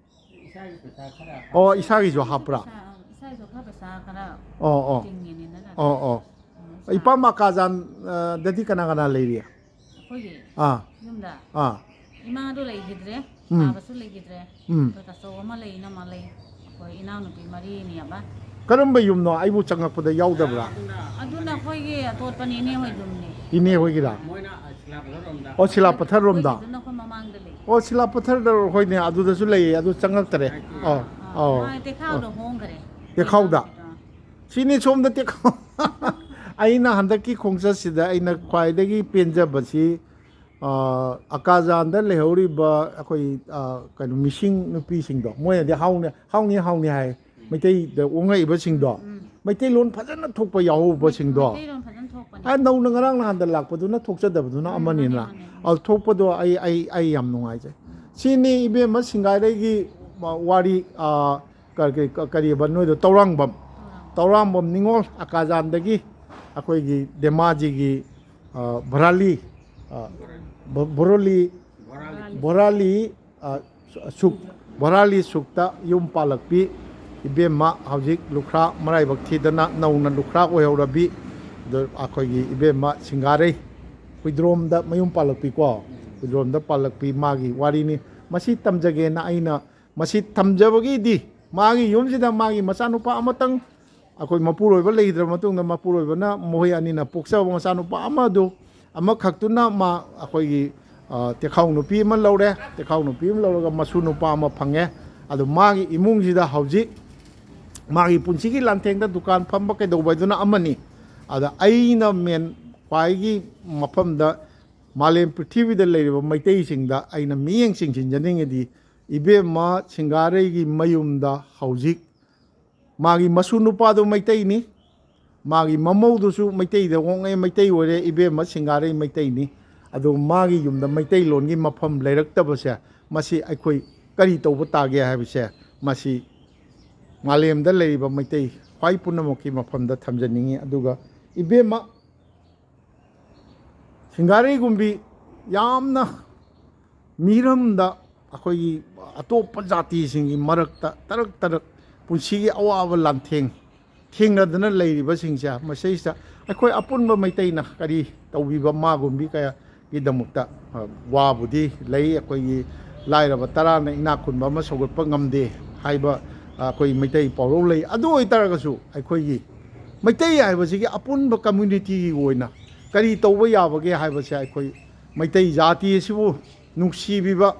ꯏꯁꯥꯒꯤ ꯄꯩꯁꯥ ꯈꯔ ꯑꯣ, ꯍꯥꯞ- ꯏꯁꯥꯒꯤꯁꯨ ꯍꯥꯞꯄ꯭ꯔꯥ? ꯄꯩꯁꯥ, ꯏꯁꯥꯒꯤꯁꯨ ꯈꯔ ꯄꯩꯁꯥ ꯈꯔ ꯑꯣ, ꯑꯣ꯫ ꯇꯤꯡꯉꯤꯅꯤꯅ꯫ ꯑꯣ, ꯑꯣ꯫ ꯎꯝ, ꯏꯄꯥꯝ ꯑꯀꯥꯖꯥꯟ, ꯑ, ꯗꯗꯤ ꯀꯅꯥ ꯀꯅꯥ ꯂꯩꯔꯤ? ꯑꯩꯈꯣꯏꯒꯤ ꯑꯥ꯫ ꯌꯨꯝꯗ ꯑꯥ꯫ ꯏꯃꯥꯗꯣ ꯂꯩꯈꯤꯗ꯭ꯔꯦ, ꯎꯝ꯫ ꯄꯥꯕꯁꯨ ꯂꯩꯈꯤꯗ꯭ꯔꯦ꯫ ꯎꯝ꯫ ꯑꯩꯈꯣꯏ ꯇꯥꯆꯧ ꯑꯃ ꯂꯩ, ꯏꯅꯝꯃ ꯂꯩ꯫ ꯑꯩꯈꯣꯏ ꯏꯅꯥꯎꯅꯨꯄꯤ ꯃꯔꯤꯅꯦꯕ꯫ ꯀꯔꯝꯕ ꯌꯨꯝꯅꯣ? ꯑꯩꯕꯨ ꯆꯪꯉꯛꯄꯗ ꯌꯥꯎꯗꯕ꯭ꯔꯥ? ꯑꯗꯨꯅ ꯑꯩꯈꯣꯏꯒꯤ ꯑꯇꯣꯠꯄꯅꯤ, ꯏꯅꯦ ꯍꯣꯏ ꯌꯨꯝꯅꯤ꯫ ꯏꯅꯦ ꯍꯣꯏꯒꯤꯔꯥ? ꯃꯣꯏꯅ ꯁꯤꯂꯥꯄꯊꯔꯔꯣꯝꯗ꯫ ꯑꯣ, ꯁꯤꯂꯥꯄꯊꯔꯔꯣꯝꯗ꯫ ꯑꯩꯈꯣꯏꯒꯤꯗꯨꯅ ꯑꯩꯈꯣꯏ ꯃꯃꯥꯡꯗ ꯂꯩ꯫ ꯑꯣ, ꯁꯤꯂꯥꯄꯊꯔꯗ, ꯍꯣꯏꯅꯦ, ꯑꯗꯨꯗꯁꯨ ꯂꯩꯌꯦ, ꯑꯗꯨ ꯆꯪꯉꯛꯇꯔꯦ꯫ ꯑꯥ, ꯑꯣ, ꯑꯥ, ꯑꯣ꯫ ꯃꯥ ꯇꯦꯈꯥꯎꯗ ꯑꯣ꯫ ꯍꯣꯡꯈꯔꯦ꯫ ꯇꯦꯈꯥꯎꯗ? ꯑꯥ꯫ ꯁꯤꯅꯤ ꯁꯣꯝꯗ ꯇꯦꯈꯥꯎ꯫ ꯑꯩꯅ ꯍꯟꯗꯛꯀꯤ ꯈꯣꯡꯆꯠꯁꯤꯗ ꯑꯩꯅ ꯈ꯭ꯋꯥꯏꯗꯒꯤ ꯄꯦꯟꯖꯕꯁꯤ, ꯑ, ꯑꯀꯥꯖꯥꯟꯗ ꯂꯩꯍꯧꯔꯤꯕ ꯑꯩꯈꯣꯏ, ꯑ, ꯀꯩꯅꯣ, ꯃꯤꯁꯤꯡ ꯅꯨꯄꯤꯁꯤꯡꯗꯣ, ꯃꯣꯏꯅꯗꯤ ꯍꯥꯎꯅꯤ, ꯍꯥꯎꯅꯤ, ꯍꯥꯎꯅꯤ ꯍꯥꯏ꯫ ꯎꯝ꯫ ꯃꯩꯇꯩꯗ ꯑꯣꯉꯛꯏꯕꯁꯤꯡꯗꯣ, ꯎꯝ꯫ ꯃꯩꯇꯩꯂꯣꯟ ꯐꯖꯅ ꯊꯣꯛꯄ ꯌꯥꯎꯍꯧꯕꯁꯤꯡꯗꯣ꯫ ꯃꯩꯇꯩꯂꯣꯟ ꯐꯖꯅ ꯊꯣꯛꯄꯅꯦ꯫ ꯑ, ꯅꯧꯅ ꯉꯔꯥꯡ ꯅꯍꯥꯟꯗ ꯂꯥꯛꯄꯗꯨꯅ ꯊꯣꯛꯆꯗꯕꯗꯨꯅ ꯎꯝ, ꯑꯃꯅꯤꯅ꯫ ꯃꯥꯅꯦ, ꯃꯥꯅꯦ꯫ ꯑ, ꯊꯣꯛꯄꯗꯣ ꯑꯩ, ꯑꯩ, ꯑꯩ ꯌꯥꯝ ꯅꯨꯡꯉꯥꯏꯖꯩ꯫ ꯁꯤꯅꯤ ꯏꯕꯦꯝꯃ ꯁꯤꯡꯒꯥꯔꯩꯒꯤ ꯋꯥꯔꯤ, ꯑ, ꯀ-, ꯀ-, ꯀ-, ꯀꯔꯤꯕ ꯅꯣꯏꯗꯣ? ꯇꯧꯔꯥꯡꯕꯝ꯫ ꯇꯧꯔꯥꯡꯕꯝ꯫ ꯇꯧꯔꯥꯡꯕꯝ ꯅꯤꯉꯣꯜ ꯑꯀꯥꯖꯥꯟꯗꯒꯤ ꯑꯩꯈꯣꯏꯒꯤ ꯗꯦꯃꯥꯖꯤꯒꯤ, ꯑ, ꯚꯔꯥꯂꯤ, ꯑ, ꯚ-, ꯚꯣꯔꯣꯂꯤ, ꯚꯣꯔꯥꯂꯤ꯫ ꯚꯣꯔꯥꯂꯤ, ꯑ, ꯁꯨꯛ, ꯚꯣꯔꯥꯂꯤ ꯁꯨꯛꯇ ꯌꯨꯝ ꯄꯥꯜꯂꯛꯄꯤ ꯏꯕꯦꯝꯃ ꯍꯧꯖꯤꯛ ꯂꯨꯈ꯭ꯔꯥ ꯃꯔꯥꯏꯕꯛ ꯊꯤꯗꯅ ꯅꯧꯅ ꯂꯨꯈ꯭ꯔꯥ ꯑꯣꯏꯍꯧꯔꯕꯤ꯫ ꯑꯗꯣ ꯑꯩꯈꯣꯏꯒꯤ ꯏꯕꯦꯝꯃ ꯁꯤꯡꯒꯥꯔꯩ ꯍꯨꯏꯗ꯭ꯔꯣꯝꯗ ꯃꯌꯨꯝ ꯄꯥꯜꯂꯛꯄꯤꯀꯣ, ꯍꯨꯏꯗ꯭ꯔꯣꯝꯗ ꯄꯥꯜꯂꯛꯄꯤ ꯃꯥꯒꯤ ꯋꯥꯔꯤꯅꯤ꯫ ꯃꯁꯤ ꯇꯝꯖꯒꯦꯅ ꯑꯩꯅ ꯃꯁꯤ ꯊꯝꯖꯕꯒꯤꯗꯤ ꯃꯥꯒꯤ ꯌꯨꯝꯁꯤꯗ ꯃꯥꯒꯤ ꯃꯆꯥꯅꯨꯄꯥ ꯑꯃꯇꯪ, ꯑꯩꯈꯣꯏ ꯃꯄꯨꯔꯣꯏꯕ ꯂꯩꯈꯤꯗ꯭ꯔꯕ ꯃꯇꯨꯡꯗ ꯃꯄꯨꯔꯣꯏꯕꯅ ꯃꯈꯣꯏ ꯑꯅꯤꯅ ꯄꯣꯛꯆꯕ ꯃꯆꯥꯅꯨꯄꯥ ꯑꯃꯗꯨ, ꯑꯃꯈꯛꯇꯨꯅ ꯃꯥ ꯑꯩꯈꯣꯏꯒꯤ, ꯑ, ꯇꯦꯈꯥꯎ ꯅꯨꯄꯤ ꯑꯃ ꯂꯧꯔꯦ꯫ ꯇꯦꯈꯥꯎ ꯅꯨꯄꯤ ꯑꯃ ꯂꯧꯔꯒ ꯃꯁꯨ ꯅꯨꯄꯥ ꯑꯃ ꯐꯪꯉꯦ꯫ ꯑꯗꯨ ꯃꯥꯒꯤ ꯏꯃꯨꯡꯁꯤꯗ ꯍꯧꯖꯤꯛ ꯃꯥꯒꯤ ꯄꯨꯟꯁꯤꯒꯤ ꯂꯥꯟꯊꯦꯡꯗ ꯗꯨꯀꯥꯟ ꯐꯝꯕ ꯀꯩꯗꯧꯕ ꯍꯥꯏꯗꯨꯅ ꯑꯃꯅꯤ꯫ ꯑꯗ ꯑꯩꯅ ꯃꯦꯟ ꯈ꯭ꯋꯥꯏꯒꯤ ꯃꯐꯝꯗ ꯃꯥꯂꯦꯝ ꯄ꯭ꯔꯤꯊꯤꯕꯤꯗ ꯂꯩꯔꯤꯕ ꯃꯩꯇꯩꯁꯤꯡꯗ ꯑꯩꯅ ꯃꯤꯠꯌꯦꯡ ꯆꯤꯡꯁꯤꯟꯖꯅꯤꯡꯉꯤꯗꯤ, ꯏꯕꯦꯝꯃ ꯁꯤꯡꯒꯥꯔꯩꯒꯤ ꯃꯌꯨꯝꯗ ꯍꯧꯖꯤꯛ ꯃꯥꯒꯤ ꯃꯁꯨ ꯅꯨꯄꯥꯗꯣ ꯃꯩꯇꯩꯅꯤ, ꯃꯥꯒꯤ ꯃꯃꯧꯗꯨꯁꯨ ꯃꯩꯇꯩꯗ ꯑꯣꯡꯉꯦ, ꯃꯩꯇꯩ ꯑꯣꯏꯔꯦ, ꯏꯕꯦꯝꯃ ꯁꯤꯡꯒꯥꯔꯩ ꯃꯩꯇꯩꯅꯤ꯫ ꯑꯗꯣ ꯃꯥꯒꯤ ꯌꯨꯝꯗ ꯃꯩꯇꯩꯂꯣꯟꯒꯤ ꯃꯐꯝ ꯂꯩꯔꯛꯇꯕꯁꯦ, ꯃꯁꯤ ꯑꯩꯈꯣꯏ ꯀꯔꯤ ꯇꯧꯕ ꯇꯥꯒꯦ ꯍꯥꯏꯕꯁꯦ, ꯃꯁꯤ ꯃꯥꯂꯦꯝꯗ ꯂꯩꯔꯤꯕ ꯃꯩꯇꯩ ꯈ꯭ꯋꯥꯏ ꯄꯨꯝꯅꯃꯛꯀꯤ ꯃꯐꯝꯗ ꯊꯝꯖꯅꯤꯡꯉꯤ꯫ ꯑꯗꯨꯒ ꯏꯕꯦꯝꯃ ꯁꯤꯡꯒꯥꯔꯩꯒꯨꯝꯕꯤ ꯌꯥꯝꯅ ꯃꯤꯔꯝꯗ ꯑꯩꯈꯣꯏꯒꯤ ꯑꯇꯣꯞꯄ ꯖꯥꯇꯤꯁꯤꯡꯒꯤ ꯃꯔꯛꯇ ꯇꯔꯛ ꯇꯔꯛ ꯄꯨꯟꯁꯤꯒꯤ ꯑꯋꯥꯕ ꯂꯥꯟꯊꯦꯡ ꯊꯦꯡꯅꯗꯨꯅ ꯂꯩꯔꯤꯕꯁꯤꯡꯁꯦ, ꯃꯁꯤꯁꯤꯗ ꯑꯩꯈꯣꯏ ꯑꯄꯨꯟꯕ ꯃꯩꯇꯩꯅ ꯀꯔꯤ ꯇꯧꯕꯤꯕ ꯃꯥꯒꯨꯝꯕꯤ ꯀꯌꯥꯒꯤꯗꯃꯛꯇ, ꯑ, ꯋꯥꯕꯨꯗꯤ ꯂꯩ꯫ ꯑꯩꯈꯣꯏꯒꯤ ꯂꯥꯏꯔꯕ ꯇꯔꯥꯅ ꯏꯅꯥꯛ ꯈꯨꯟꯕ ꯑꯃ ꯁꯧꯒꯠꯄ ꯉꯝꯗꯦ ꯍꯥꯏꯕ, ꯑ, ꯑꯩꯈꯣꯏ ꯃꯩꯇꯩ ꯄꯥꯎꯔꯧ ꯂꯩ꯫ ꯑꯗꯨ ꯑꯣꯏꯇꯥꯔꯒꯁꯨ ꯑꯩꯈꯣꯏꯒꯤ ꯃꯩꯇꯩ ꯍꯥꯏꯕꯁꯤꯒꯤ ꯑꯄꯨꯟꯕ ꯀꯝꯃ꯭ꯌꯨꯅꯤꯇꯤꯒꯤ ꯑꯣꯏꯅ ꯀꯔꯤ ꯇꯧꯕ ꯌꯥꯕꯒꯦ ꯍꯥꯏꯕꯁꯦ ꯑꯩꯈꯣꯏ ꯃꯩꯇꯩ ꯖꯥꯇꯤ ꯑꯁꯤꯕꯨ ꯅꯨꯡꯁꯤꯕꯤꯕ,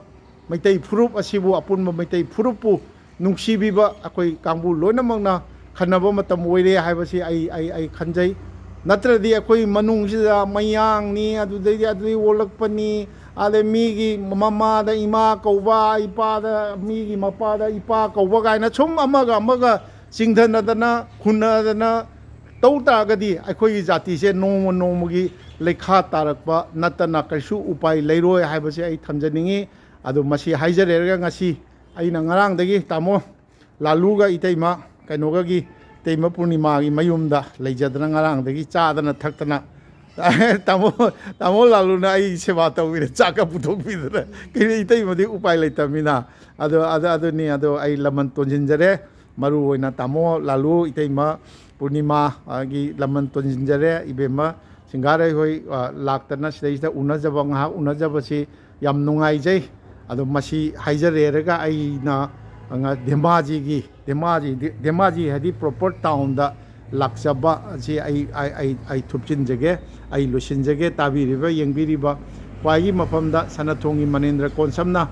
ꯃꯩꯇꯩ ꯐꯨꯔꯨꯞ ꯑꯁꯤꯕꯨ, ꯑꯄꯨꯟꯕ ꯃꯩꯇꯩ ꯐꯨꯔꯨꯞꯄꯨ ꯅꯨꯡꯁꯤꯕꯤꯕ ꯑꯩꯈꯣꯏ ꯀꯥꯡꯕꯨ ꯂꯣꯏꯅꯃꯛꯅ ꯈꯟꯅꯕ ꯃꯇꯝ ꯑꯣꯏꯔꯦ ꯍꯥꯏꯕꯁꯤ ꯑꯩ, ꯑꯩ, ꯑꯩ ꯈꯟꯖꯩ꯫ ꯅꯠꯇ꯭ꯔꯗꯤ ꯑꯩꯈꯣꯏ ꯃꯅꯨꯡꯁꯤꯗ ꯃꯌꯥꯡꯅꯤ, ꯑꯗꯨꯗꯩꯗꯤ ꯑꯗꯨꯗꯩ ꯑꯣꯜꯂꯛꯄꯅꯤ, ꯑꯗꯩ ꯃꯤꯒꯤ ꯃꯃꯥꯗ ꯏꯃꯥ ꯀꯧꯕ, ꯏꯄꯥꯗ, ꯃꯤꯒꯤ ꯃꯄꯥꯗ ꯏꯄꯥ ꯀꯧꯕ ꯀꯥꯏꯅ ꯁꯨꯝ ꯑꯃꯒ ꯑꯃꯒ ꯆꯤꯡꯊꯅꯗꯅ, ꯍꯨꯟꯅꯗꯅ ꯇꯧ ꯇꯥꯔꯒꯗꯤ ꯑꯩꯈꯣꯏꯒꯤ ꯖꯥꯇꯤꯁꯦ ꯅꯣꯡꯃ ꯅꯣꯡꯃꯒꯤ ꯂꯩꯈꯥ ꯇꯥꯔꯛꯄ ꯅꯠꯇꯅ ꯀꯩꯁꯨ ꯎꯄꯥꯏ ꯂꯩꯔꯣꯏ ꯍꯥꯏꯕꯁꯦ ꯑꯩ ꯊꯝꯖꯅꯤꯡꯉꯤ꯫ ꯑꯗꯣ ꯃꯁꯤ ꯍꯥꯏꯖꯔꯦꯔꯒ ꯉꯁꯤ ꯑꯩꯅ ꯉꯔꯥꯡꯗꯒꯤ ꯇꯥꯃꯣ ꯂꯥꯂꯨꯒ ꯏꯇꯩꯃ ꯀꯩꯅꯣꯒꯒꯤ, ꯏꯇꯩꯃ ꯄꯨꯔꯅꯤꯃꯥꯒꯤ ꯃꯌꯨꯝꯗ ꯂꯩꯖꯗꯅ ꯉꯔꯥꯡꯗꯒꯤ ꯆꯥꯗꯅ ꯊꯛꯇꯅ ꯇꯥꯃꯣ, ꯇꯥꯃꯣ ꯂꯥꯂꯨꯅ ꯑꯩ ꯁꯦꯕꯥ ꯇꯧꯕꯤꯔꯦ, ꯆꯥꯛꯀ ꯄꯨꯊꯣꯛꯄꯤꯗꯅ꯫ ꯀꯩꯅꯣ, ꯏꯇꯩꯃꯗꯤ ꯎꯄꯥꯏ ꯂꯩꯇꯕꯅꯤꯅ꯫ ꯑꯗꯣ, ꯑꯗꯣ, ꯑꯗꯨꯅꯤ, ꯑꯗꯣ ꯑꯩ ꯂꯃꯟ ꯇꯣꯟꯁꯤꯟꯖꯔꯦ꯫ ꯃꯔꯨ ꯑꯣꯏꯅ ꯇꯥꯃꯣ ꯂꯥꯂꯨ, ꯏꯇꯩꯃ ꯄꯨꯔꯅꯤꯃꯥꯒꯤ ꯂꯃꯟ ꯇꯣꯟꯁꯤꯟꯖꯔꯦ꯫ ꯏꯕꯦꯝꯃ ꯁꯤꯡꯒꯥꯔꯩ ꯍꯣꯏ, ꯑ, ꯂꯥꯛꯇꯅ ꯁꯤꯗꯩꯁꯤꯗ ꯎꯅꯖꯕ, ꯉꯥꯏꯍꯥꯛ ꯎꯅꯖꯕꯁꯤ ꯌꯥꯝ ꯅꯨꯡꯉꯥꯏꯖꯩ꯫ ꯑꯗꯣ ꯃꯁꯤ ꯍꯥꯏꯖꯔꯦꯔꯒ ꯑꯩꯅ ꯉ-, ꯙꯦꯃꯥꯖꯤꯒꯤ, ꯙꯦꯃꯥꯖꯤ, ꯙꯦꯃꯥꯖꯤ ꯍꯥꯏꯗꯤ ꯄ꯭ꯔꯣꯄꯔ ꯇꯥꯎꯟꯗ ꯂꯥꯛꯆꯕ ꯑꯁꯤ ꯑꯩ, ꯑꯩ, ꯑꯩ, ꯑꯩ ꯊꯨꯞꯆꯤꯟꯖꯒꯦ, ꯑꯩ ꯂꯣꯏꯁꯤꯟꯖꯒꯦ꯫ ꯇꯥꯕꯤꯔꯤꯕ, ꯌꯦꯡꯕꯤꯔꯤꯕ ꯈ꯭ꯋꯥꯏꯒꯤ ꯃꯐꯝꯗ ꯁꯅꯥꯊꯣꯡꯒꯤ ꯃꯅꯦꯟꯗ꯭ꯔ ꯀꯣꯟꯁꯝꯅ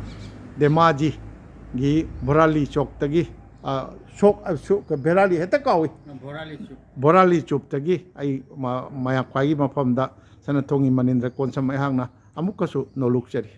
ꯙꯦꯃꯥꯖꯤꯒꯤ ꯚꯣꯔꯥꯂꯤ ꯆꯣꯛꯇꯒꯤ, ꯑ, ꯁꯣꯛ, ꯑ, ꯁꯣꯛ, ꯚꯦꯔꯥꯂꯤ ꯍꯦꯛꯇ ꯀꯥꯎꯏ꯫ ꯚꯣꯔꯥꯂꯤ ꯆꯨꯞ꯫ ꯚꯣꯔꯥꯂꯤ ꯆꯨꯞꯇꯒꯤ ꯑꯩ ꯃ-, ꯃꯌꯥꯝ ꯈ꯭ꯋꯥꯏꯒꯤ ꯃꯐꯝꯗ ꯁꯅꯥꯊꯣꯡꯒꯤ ꯃꯅꯤꯟꯗ꯭ꯔ ꯀꯣꯟꯁꯝ ꯑꯩꯍꯥꯛꯅ ꯑꯃꯨꯛꯀꯁꯨ ꯅꯣꯂꯨꯛꯆꯔꯤ꯫